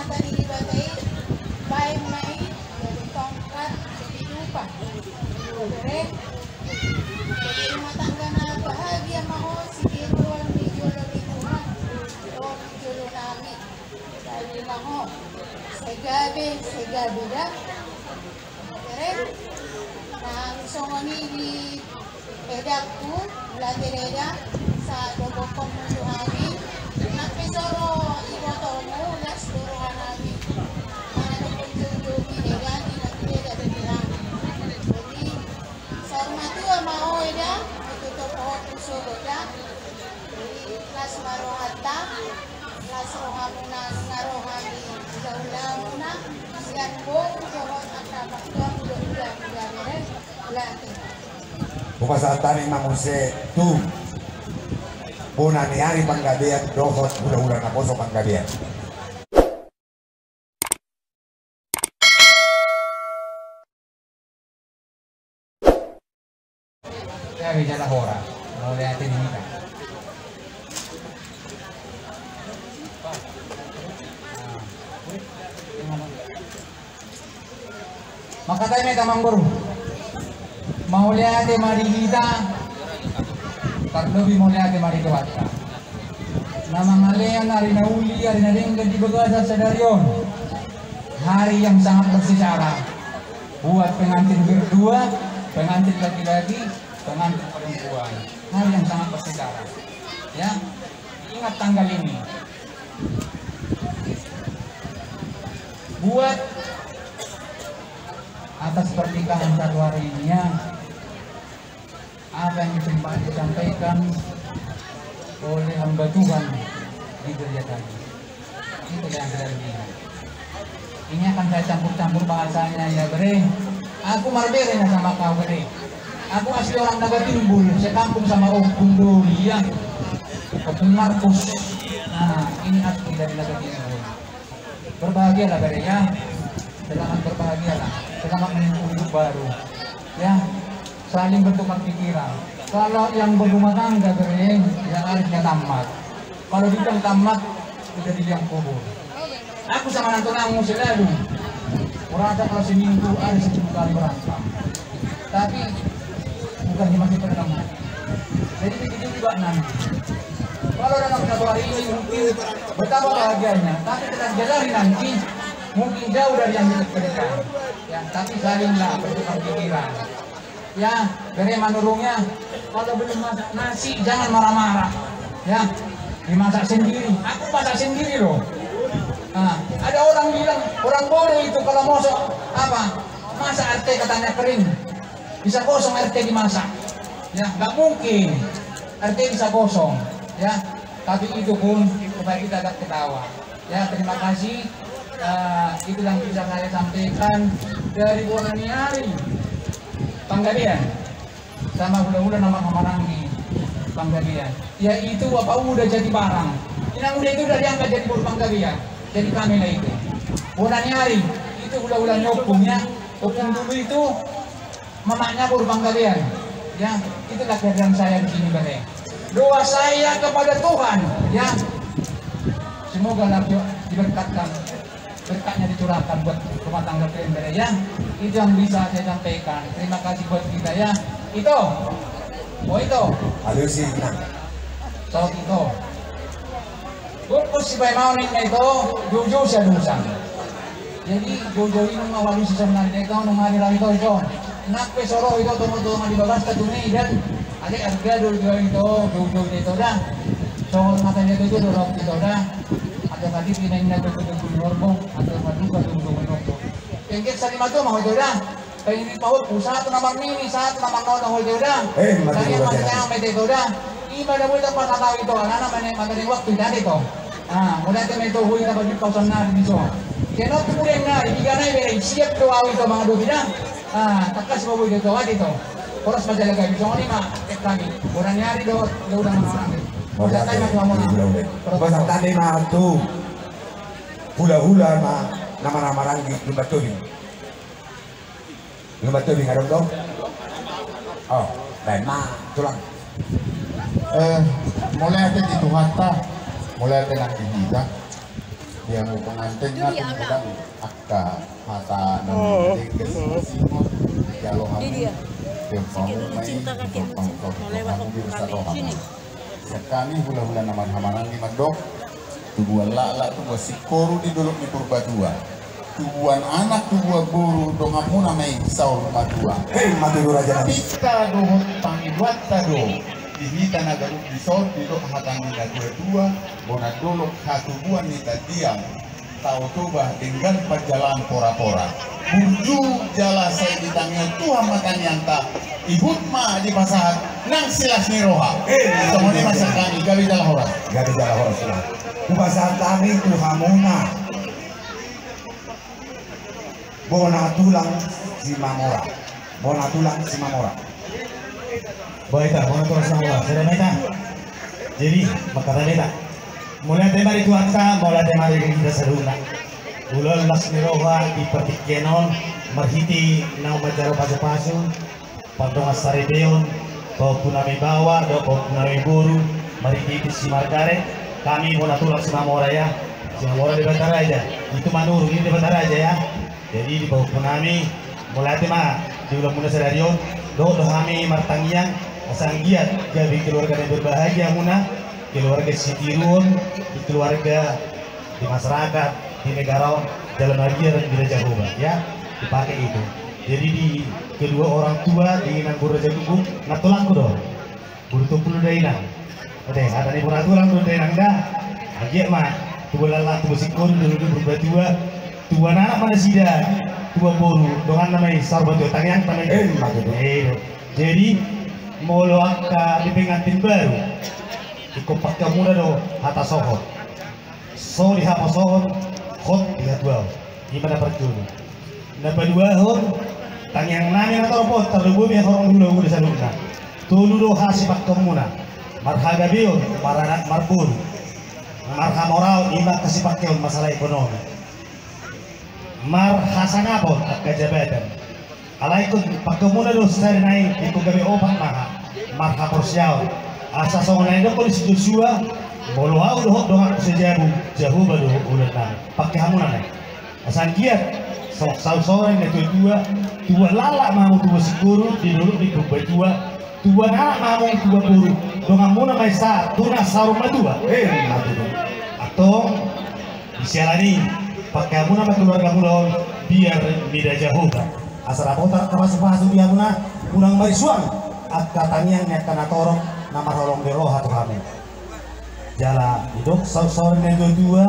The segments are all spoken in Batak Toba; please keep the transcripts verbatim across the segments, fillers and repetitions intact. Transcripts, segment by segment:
Tadi di batai, baen ma i jadi tongkat, jadi dupa. Bere, jadi rumah tangga na bahagia ma ho, sitiruon di jolo ni Tuhan, dohot di jolo nami. Jadi ma ho, sai gabe, sai gabe da. Bere, na songon i di edangku, mauliate da, sahat dohot dohot ni hami, nang pe so ro ibotomu, las do roha nami. Mana dohot joujou ni eda, di na di eda di hami. Jadi, saur matua ma ho eda, molo tutup ho tu sogot da. Jadi, las ma rohanta, las rohamuna, nunga ro hami hulahula muna, sian boru dohot angka martua, hulahula muna, bere, mauliate. Hupasahat hami ma muse tu bona ni ari Panggabean dohot hulahula naposo Panggabean. Gabe jala horas, mauliate di hita. Mangkatai ma hita, amangboru. Mauliate ma di hita, tarlobi mauliate ma di Tuhanta. Na mangalean ari na uli, ari na denggan di bagasan sadari on. Hari yang sangat bersejarah buat pengantin berdua, pengantin laki-laki, pengantin perempuan. Hari yang sangat bersejarah. Ya, ingat tanggal ini. Buat atas pernikahan satu hari ini, ya. Apa yang disempa-, disampaikan oleh hamba Tuhan di gereja kami. Itu yang kita inginkan. Ini akan saya campur-campur bahasanya, ya, bere. Aku marbere na sama kau, bere. Aku asli orang Nagatimbul, sekampung sama Ompung Doli, ya. Ompung Markus. Nah, ini asli dari Nagatimbul. Berbahagialah, bere, ya. Selamat berbahagialah. Selamat menempuh hidup baru. Ya, saling bertukar pikiran. Kalau yang berumah tangga, bere, ya harusnya tamat. Kalau dibilang tamat, udah di liang kubur. Aku sama nantunanmu selalu merasa kalau seminggu ada sepuluh kali berantem. Tapi bukan cuma sekedar. Jadi begitu juga nanti. Kalau dalam satu hari ini mungkin betapa bahagianya, tapi kita jalani nanti mungkin jauh dari yang kita inginkan. Ya, tapi salinglah bertukar pikiran. Ya, bere, manurung, ya. Kalau belum masak nasi, jangan marah-marah. Ya, dimasak sendiri. Aku masak sendiri, loh. Nah, ada orang bilang, orang bodoh itu kalau mosok, apa? Masak R T katanya kering. Bisa kosong R T dimasak. Ya, nggak mungkin. R T bisa kosong. Ya, tapi itu pun supaya kita agak ketawa. Ya, terima kasih. Eh, itu yang bisa saya sampaikan dari bona ni ari Panggabean sama hulahula na marhahamaranggi Panggabean. Ya, itu apa uda jadi barang. Inang uda itu udah diangkat jadi boru Panggabean. Jadi kami lah itu. Bona ni ari itu hulahula ni Ompung, ya. Ompung dulu itu mamaknya boru Panggabean. Ya, itulah kehadiran saya di sini, bere. Doa saya kepada Tuhan, ya. Semoga lah diberkatkan, berkatnya dicurahkan buat rumah tangga kalian, bere, ya. Itu yang bisa saya sampaikan. Terima kasih buat kita, ya. Ito. Oh, Ito. Alusi, nah. Saut Ito. Gokhon si paima on ninna ito, joujou sialusan. Jadi joujou i nunga ualusi saonari, ito nunga nirau ito, ito. Nang pe so ro ito, tongon tongon di babasta tu medan. Alai arga do joujou ito, joujou ito da. Songon hata ni ito, ito do ro ito da. Atau tadi pinainna joujou joujou ni horbo, atau paduka joujou ni horbo. Pengket sari matua ma ho ito da. Pairing ma horbo, sahat tu na marnini, sahat tu na marnono ho ito da. Eh, mati. Sari dua ma jana. Ito da. Ima da boi tapasahat ito, alana mane mata ni waktu ito da ito. Ah, mauliate ma ito, boi tapajumpa saonari di son. Keno tu bulan nari, tiga nai bere, siap do au ito mangadopi da. Ah, tangkas ma boi ito, adi ito. Horas ma jala gabe, songon i ma, eh, kami. Bona ni ari do, do udah mangarang. Mauliate ma tu hamuna. Pasahat hami ma tu hulahula ma na marhahamaranggi Lumban Tobing. Lumban Tobing adong do? Oh, baen ma, Tulang. Eh, mauliate di Tuhanta, mauliate nang di hita. Dia mau pengantin ngaku pedang akka hata nama dengges singot. Jalo hamu. Dia mau main. Sian hami hulahula na marhahamaranggi mandok, tubuan laklak tubuan singkoru di dolok ni Purbatua, tubuan anak tubuan boru donganmuna ma i saur matua. Hei, mati do raja nami. Hita dohot pangidoanta do di hita na ganup dison, didok hata ni na tuatua, bona dolok hatubuan ni tandiang. Tao Toba denggan panjalaan porapora. Burju jala sai ditangion Tuhan ma tangiangta. Ihut ma dipasahat nang silas ni roha. Eh, songon i ma sian hami, gabe jala horas. Gabe jala horas ma. Hupasahat hami tu hamuna bona tulang Simamora. Bona tulang Simamora. Baik, bona tulang Simamora. Sudah baik. Jadi, maka tadi tak. Mauliate ma di Tuhanta, mauliate ma di hita saluhutna. Ulaon las ni roha di partingkian on, marhite naung manjalo pasupasu, pardongan saripeon, pahompunami baoa dohot pahompunami boru, marhite si Margaret, hami bona tulang Simamora ya, Simamora Debata Raja, itu Manurung i Debata Raja ya. Jadi di pahompunami, mauliate ma di ulaonmuna sadari on, dohot do hami martangiang, asa anggiat gabe keluarga na berbahagia hamuna, keluarga sitiruon, di keluarga, di masyarakat, di negara on, jala mabiar di Raja Huba, ya, dipake itu. Jadi di kedua orang tua, di nanggur Raja Guguk, na tulangku do. Boru Tumpul do inang. Oke, hata ni bona tulang do inang da. Anggiat ma, tubuan laklak, tubuan singkoru, tubuan boru, tubuan anak ma nasida, tubuan boru, donganna ma i saur matua, tangiangta ma i. Eh, matua. Eh, do. Jadi, molo angka di pengantin baru, ingkon pangkeonmuna do hata sohot. So dihaposohon, hot dihatuaon. Ima na parjolo. Na paduahon, tangiang nami na torop on, tarlumobi horong hulahula saluhutna. Tolu do hasipangkeonmuna. Marhagabeon, maranak marboru. Marhamoraon, ima hasipangkeon masalah ekonomi. Marhasangapon, angka jabatan. Alai ingkon pangkeonmuna do sada nai, ingkon gabe opat ma aha. Marhaporseaon. Asa songon na nidok ni si Josua, molo ahu dohot donganku sajabu, Jahowa do ulaon nami. Pangke hamuna nai. Asa anggiat, songon saur-sauran ni na tuatua, tubuan laklak ma hamu tubuan singkoru, di dolok ni Purbatua, tubuan anak ma hamu tubuan boru, donganmuna ma i sahat tu na saur matua. Eh, matua. Antong, di siala ni i, pangke hamuna ma keluargamuna on, biar mida Jahowa. Asa dapotan angka pasupasu di hamuna, unang marisuang angka tangiang ni angka natorop na marholong ni roha tu hamu. Jala didok saur-sauran ni na tuatua,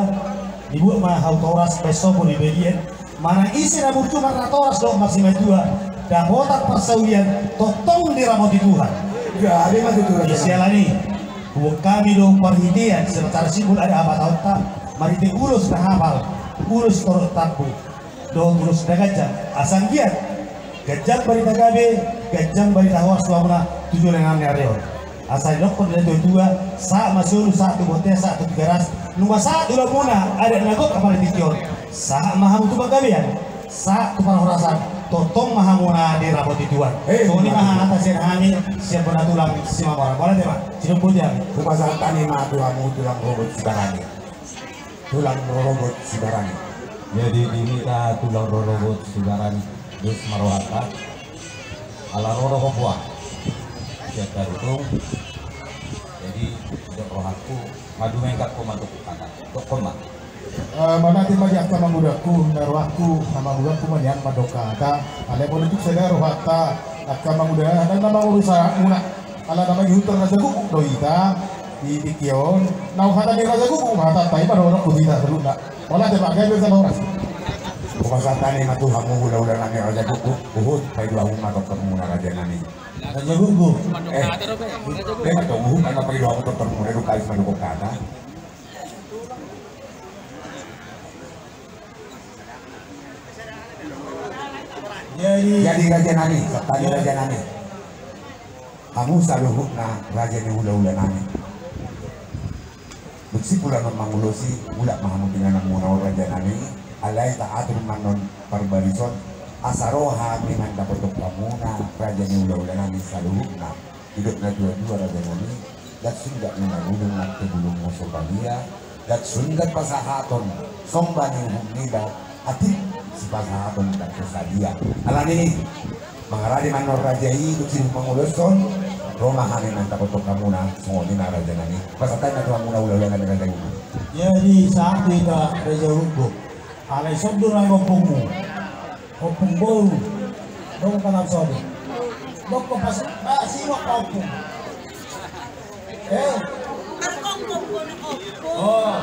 dibuat ma hau toras, baen sopo di balian, manang ise na burju marnatoras dohot marsimatua, dapotan parsaulian, tongtong diramoti Tuhan. Gabe ma tutu. Di siala ni i, huboan hami do parhitean, secara simbol adat hapataonta, marhite ulos na hapal, ulos torop tambu, dohot ulos na ganjang, asa anggiat ganjang barita gabe, ganjang barita horas tu hamuna tu joloan ni ari on. Asa didokkon ni na tuatua, sahat ma solu, sahat tu bontean, sahat tu Tigaras, nunga sahat ulaonmuna, adat na gok apala di tingki on, sahat ma hamu tu panggabean, sahat tu parhorasan, tongtong ma hamuna diramoti Tuhan. Eh, songon i ma hata sian hami, sian bona tulang Simamora. Mauliate ma, sidok boti hami. Hupasahat hami ma tu hamu tulang rorobot Sibarani. Tulang rorobot Sibarani. Jadi di hita tulang rorobot Sibarani, dos ma rohanta. Ala ro do ho boa sian Tarutung. Jadi didok rohangku, maduma ingkon ho ma tu hata. Dokkon ma. Eh, mauliate ma di angka amangudangku, na rohangku, amangudangku ma nian mandok hata. Alai molo tung sada rohanta, angka amangudangku, na mangurusi muna. Ala na mangihut Raja Guguk do hita di tingki on. Na hata ni Raja Guguk ma hatanta, ima dohononku tu hita saluhutna. Mauliate ma, gabe ma horas. Hupasahat hami ma tu hamu hulahula nami Raja Guguk, huhut paidohon hamu ma doktormuna raja nami. Raja Guguk. Eh, ima do huhut ma paidohon hamu doktormuna, dung habis mandok hata. Jadi, jadi raja nami, santadi raja nami. Hamu saluhutna raja ni hulahula nami. Dung sipul annon mangulosi, mulak ma hamu tu ingananmuna on raja nami. Alai taatur ma annon parbarisan, asa ro hami mandapothon hamuna raja ni hulahula nami saluhutna. Didok na tuatua raja nami, ndang sindak ni na bulung, nang pe bulungna so badia, Dang sundat pasahaton somba ni uhum niba, atik sipasahaton dang sadia. Alani i, mangarade ma annon raja i, dung sidung manguloshon, ro ma hami mandapothon hamuna, songon i ma raja nami. Pasahat hami ma tu hamuna ulaon ni raja i. Jadi sahat do hita raja i. Alai songon on do nang ompungmu. Ompung boru. Dong panam sobi. Dong ko pas, ah, siwak ompung. Eh. Oh.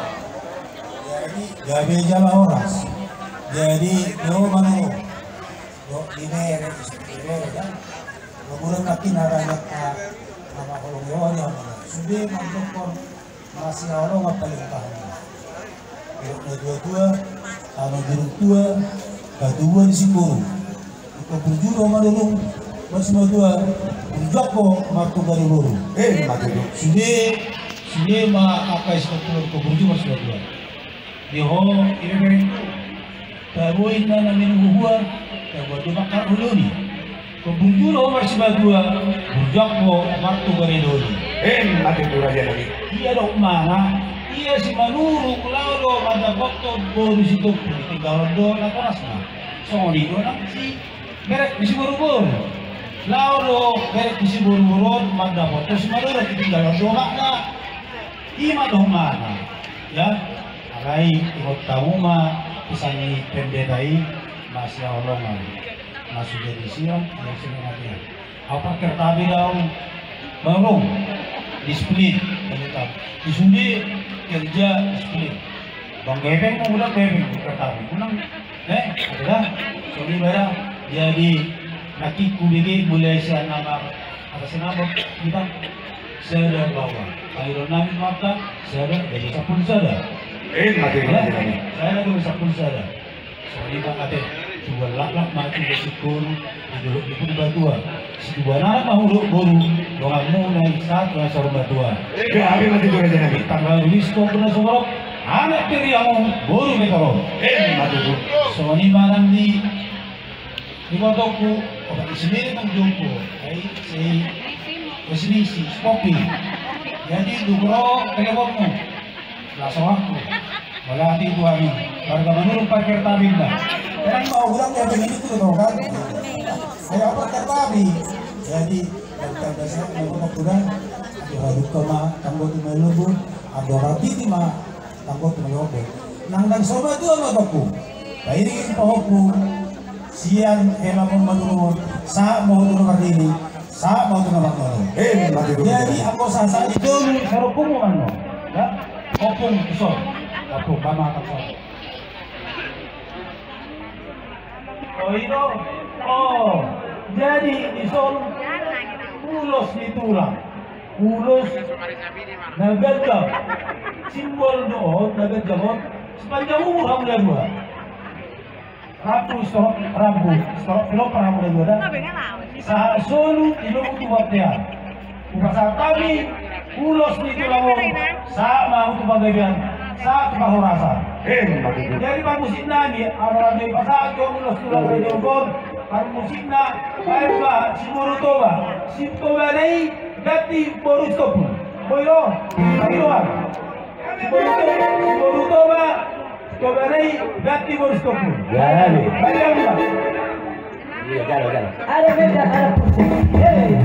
Jadi, gabe jala horas. Jadi, do manu. Do, di mere, di mere, kan? Kemudian makin ada yang, ah, nama kolong Jawa dia, mana? Sudah, manjokor. Masihaholongan paling tahan. Didok na tua-tua, tano jurung tua, batu tua di Simboru. Didok burju do madurung, masimatua, burju do martuga di boru. Eh, ima tutu. Sude, sude ma angka isi partuga didok burju masimatua. Di ho, ibeberengku. Tabo inna na minum buah, tabo tu bakar uluni. Kau burju do ho marsimatua, burju do ho martuga di doli. Ima tutu raja nami. Ia do umana, ia si Manurung laho do mandapothon boru Sitompul, tinggalhon do natorasna. Songon i do nang si berek ni siboruboru. Laho do berek ni siboruboru on mandapothon si Manurung, tinggalhon do anakna. Ima do umana. Ya, alai ingot hamu ma pesan ni pendeta i, masihaholongan. Masihaholongan, masihaholongan. Au parkereta api do au. Barung, disiplin. Di sude kerja disiplin. Bang gepeng, bang udah gepeng, kereta api. Menang, eh, ada dah. Songon i ma da. Jadi, nangkin hubege mulai sian nama, apa sih nama, kita? Sada baoa. Ai do nami mata, sada, jadi sampulu sada. Eh, mati, ya? Mati, mati. Sada, jadi sampulu sada. Songon i ma ate, tubuan laklak ma tubuan singkoru, di dolok ni Purbatua. Situbuan anak ma hudok boru, donganmu na i sahat tu na saur matua. Gabe ma tutu raja nami. Tanggal risko puna sumorop, anak pe riamu, boru pe torop. Eh, ima tutu. Songon i ma nang di, di botongku, obat isi miri nang jompo, ai, si, si, si, si, si, kopi. Jadi, dung ro, teleponmu. Langsung aku. Berarti itu kami. Warga Manurung parkereta api inna. Emang mau ulang ya, begini tuh, tau kan? Ayo, parkereta api. Jadi, tanda saya mau ke kuda. Aduh, aduh, ke ma, tanggo tu Maliombo. Aduh, rapi ti ma, tanggo tu Maliombo. Nang, nang soba tu ama toko. Pairing pahompu. Sian hela Manurung. Sahat ma tu na mardiri. Sahat ma tu na marnono. Eh, mati dulu. Jadi, aku sahat-sahat di dulu, sarukumu mano. Ya? Opung, so. Opung, mama akan so. Oh, itu. Oh, jadi di son ulos ni tulang. Ulos na ganjang. Simbol do on, na ganjang on. Sepanjang umur hamu na dua. Rambu stok, rambu stok, pilopar hamu na dua da. Sahat solu di lomo tu bontean. Hupasahat hami ulos ni tulang on, sahat ma hamu tu panggabean, sahat tu parhorasan. Jadi parmusik nami, apalagi pasahat jo ulos tulang on, parmusikna, baen ma si boru Toba, si Toba na i, ganti boru Sitompul. Boi do, boi do. Si boru Toba, si boru Toba, Toba na i, ganti boru Sitompul. Jadi. Bayangkan. Iya, jalo, jalo. Ada beda, ada pusing. Hei.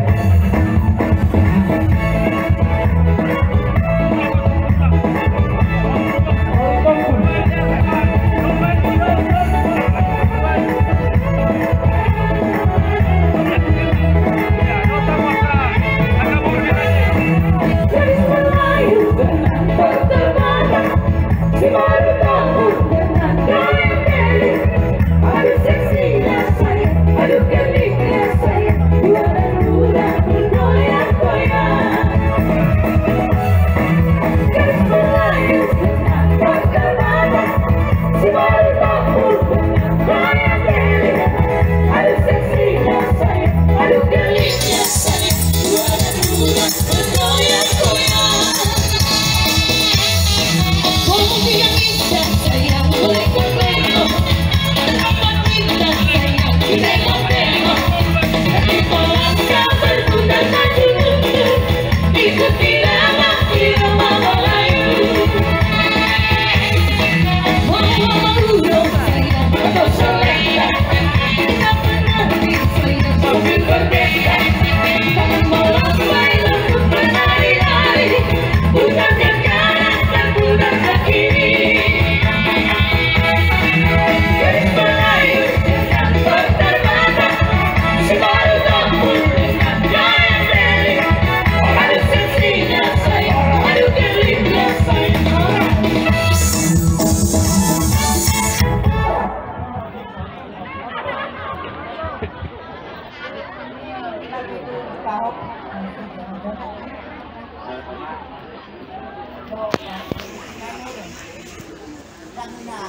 Na,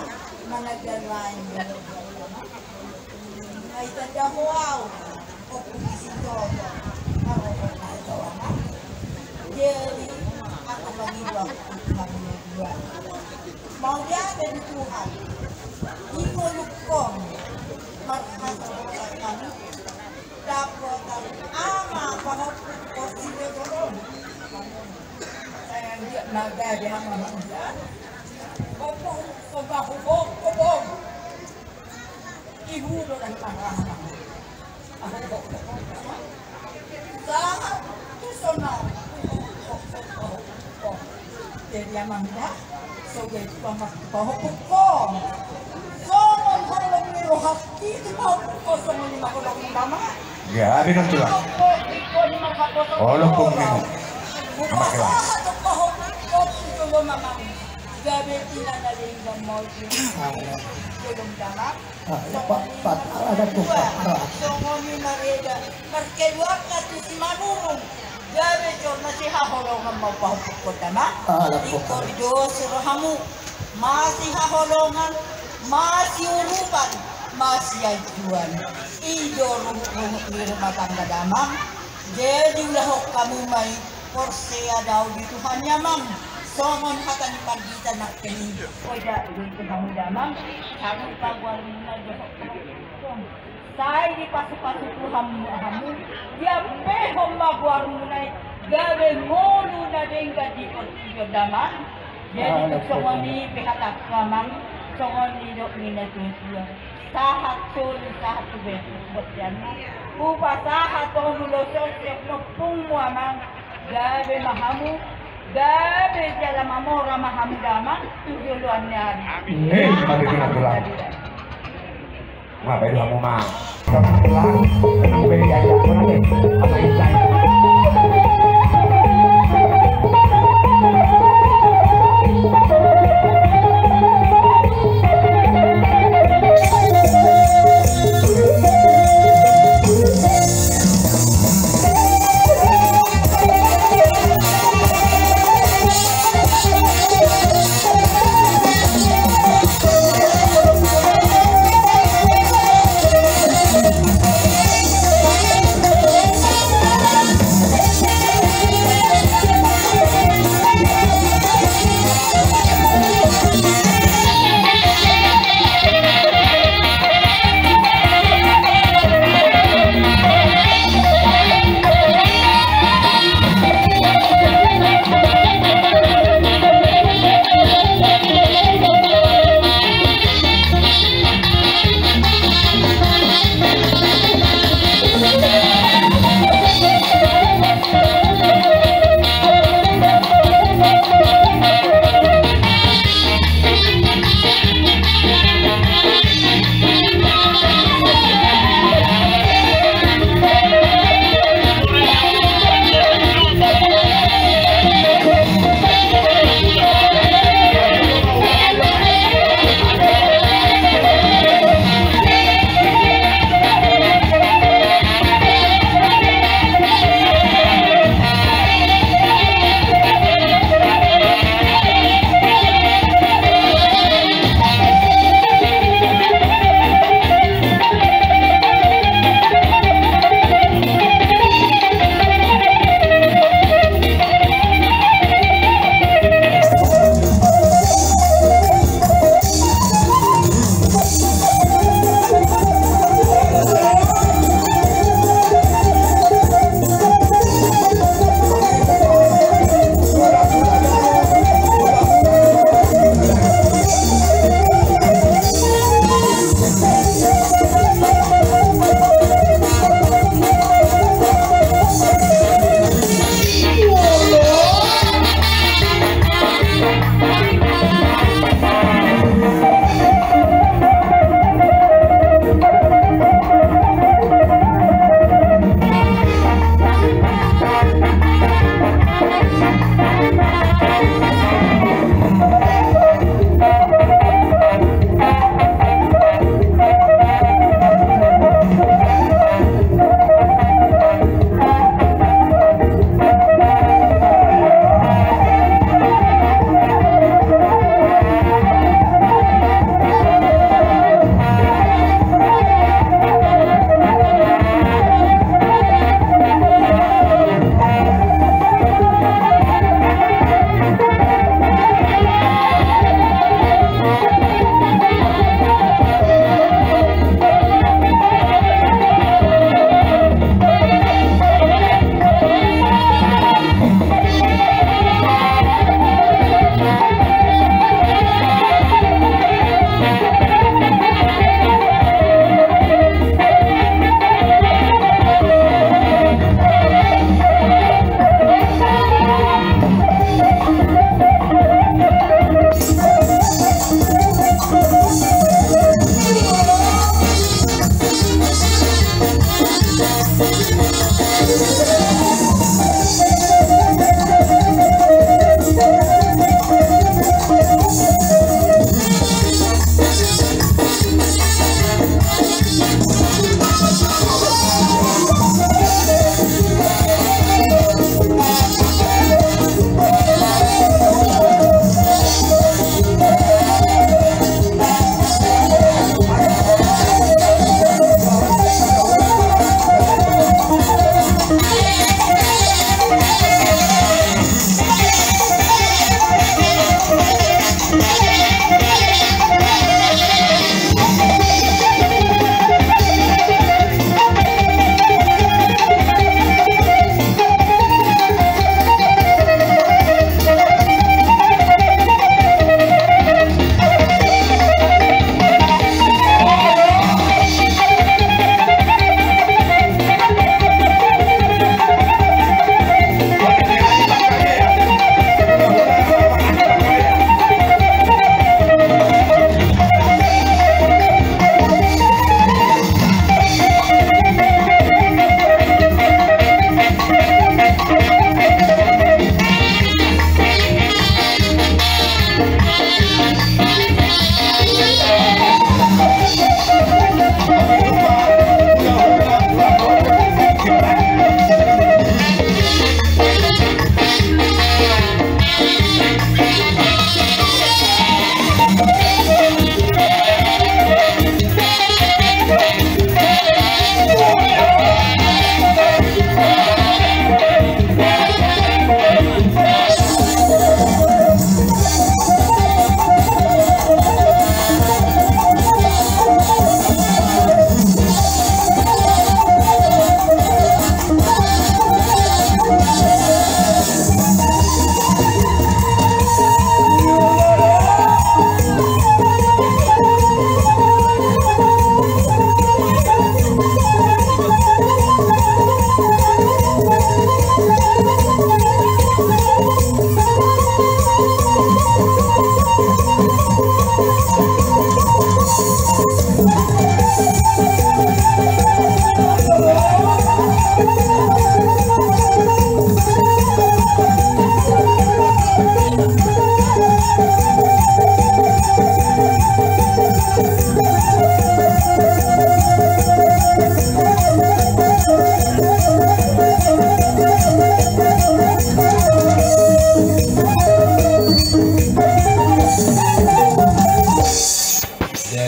managaluan jalo. Ai tanda ho au. Oku di situ. Au, au, au, au. Jadi, aku bagi dua, aku bagi dua. Mau dia ada di Tuhan. Di ngolukon. Marhasa kami. Dapotan ama pahompu porsi legoron. Sayang dia naga di hama dia. Opo, opo, opo, opo. Ibu do kan marhasa. Sahat tu sona. Jadi amang da, so jadi pahompu ho. Songon holong ni rohangki tu pahompu ho, songon i ma holong ni damang. Ya, ada nang tulang. Holong pung ni. Amang kela. Pahompu ho tu jolo mamang. Gabe tina na denggan mau tu jolo damang. Ah, ya, Pak, Pak, ada tuh, Pak. Songon i ma reda. Markeluarga tu Simanurung. Gabe jolo na sihaholongan ma pahompu ho damang. Ah, ada tuh. Ingkon dos rohamu. Masihaholongan, masiurupan, masianjuan. I do ruhut-ruhut ni rumah tangga damang. Jadi ulahon hamu ma i. Porsea do au di Tuhan i amang. Songon hata ni pandita nangkin i. Oda do i tu hamu damang. Hamu pagual muna do. Sai dipasu-pasu Tuhan ma hamu. Diampehon ma goarmuna i. Gabe ngolu na denggan di portibi on damang. Jadi songon i pe hatangku amang. Songon i didok ni na tua-tua. Sahat solu sahat tu bonteanmu. Hupasahat on ulos on sian ompungmu amang. Gabe ma hamu. Gabe jala mamora ma hamu damang tu joloan ni ari. Amin. Amin. Amin. Amin. Amin. Amin.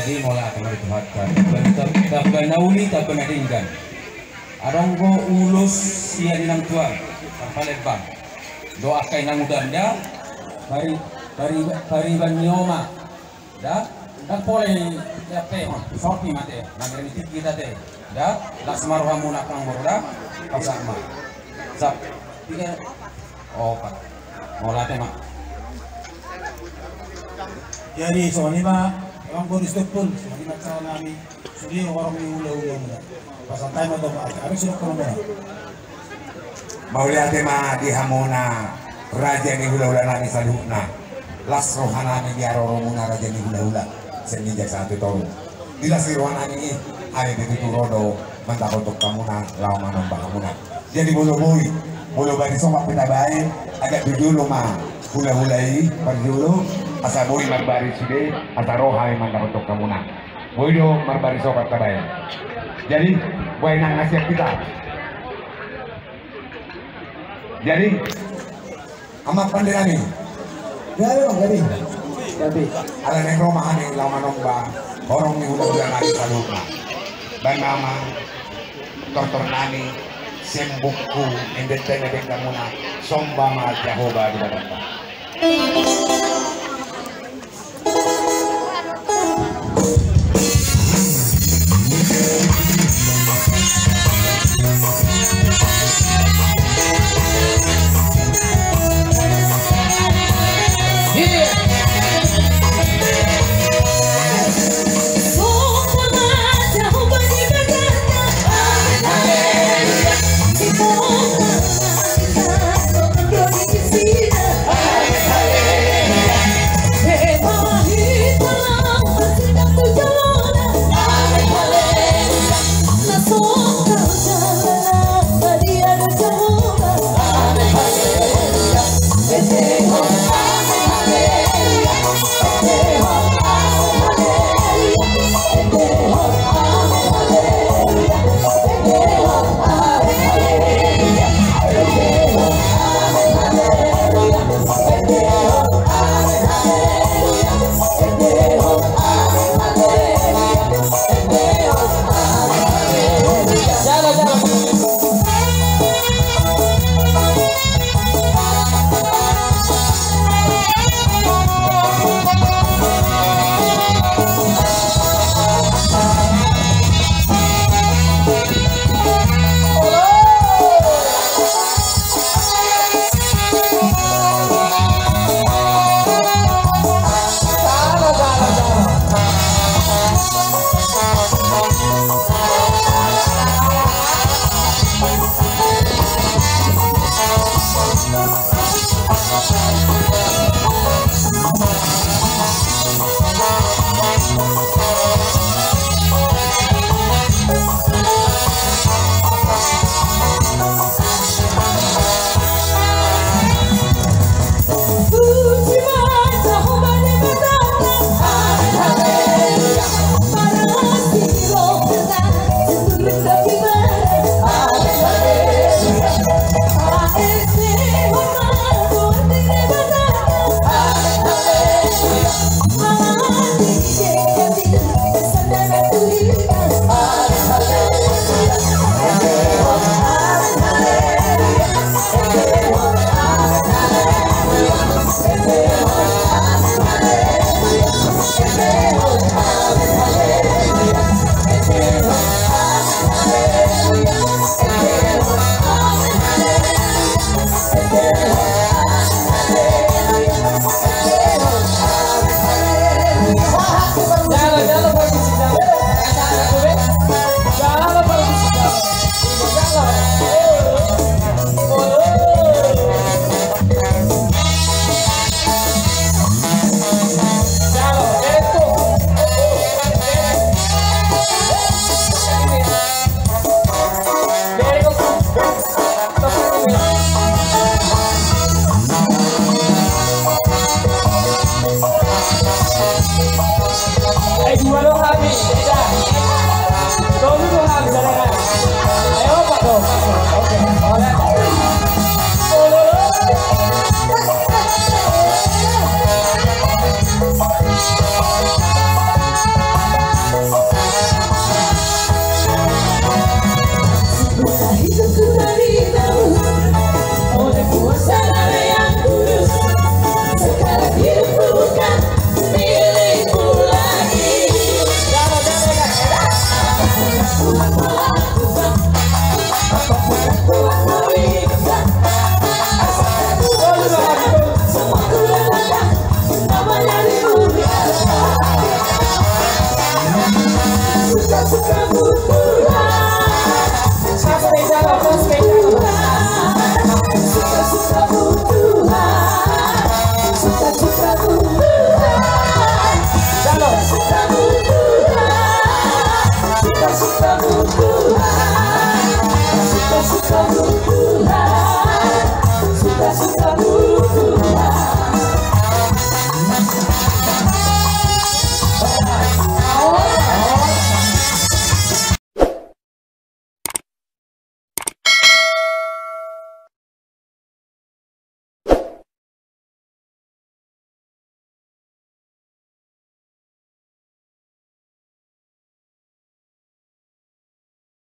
Jadi mauliate ma di Tuhanta. Tamba na uli, tamba na denggan. Adong do ulos sian inang tuan, parpalembang. Dohot angka inangudam da, pari, pari, pariban ni oma. Da, ndang pola diampehon, sopi ma ate, na marmitik hita ate. Da, las ma rohamuna angka amangboru da, pasahat ma. Sap, tiga, opat. Mauliate ma. Jadi songon i ma, amangboru Sitompul, songon i ma acara nami. Sude horong ni hulahula muna. Pasahat hami ma tu amang, abis i dok horong muna. Mauliate ma di hamuna raja ni hulahula nami saluhutna. Las roha nami di haroro muna raja ni hulahula. Sian ginjang sahat tu toru. Di las ni roha nami i, hami pe tutu ro do mandapothon hamuna laho manomba hamuna. Jadi molo boi, molo bari sopat pe tabaen, agak tu jolo ma hulahula i parjolo, asa boi marbaris sude, asa ro hami mandapothon hamuna. Boi do marbaris sopat tabaen. Jadi, boi nang na siap hita. Jadi, amang pande nami. Jadi, jadi. Jadi. Ala naeng ro ma hami laho manomba horong ni hulahula nami saluhutna. Baen ma amang tortor nami sian buku ende-ende na denggan muna, Somba ma Jahowa Debatanta.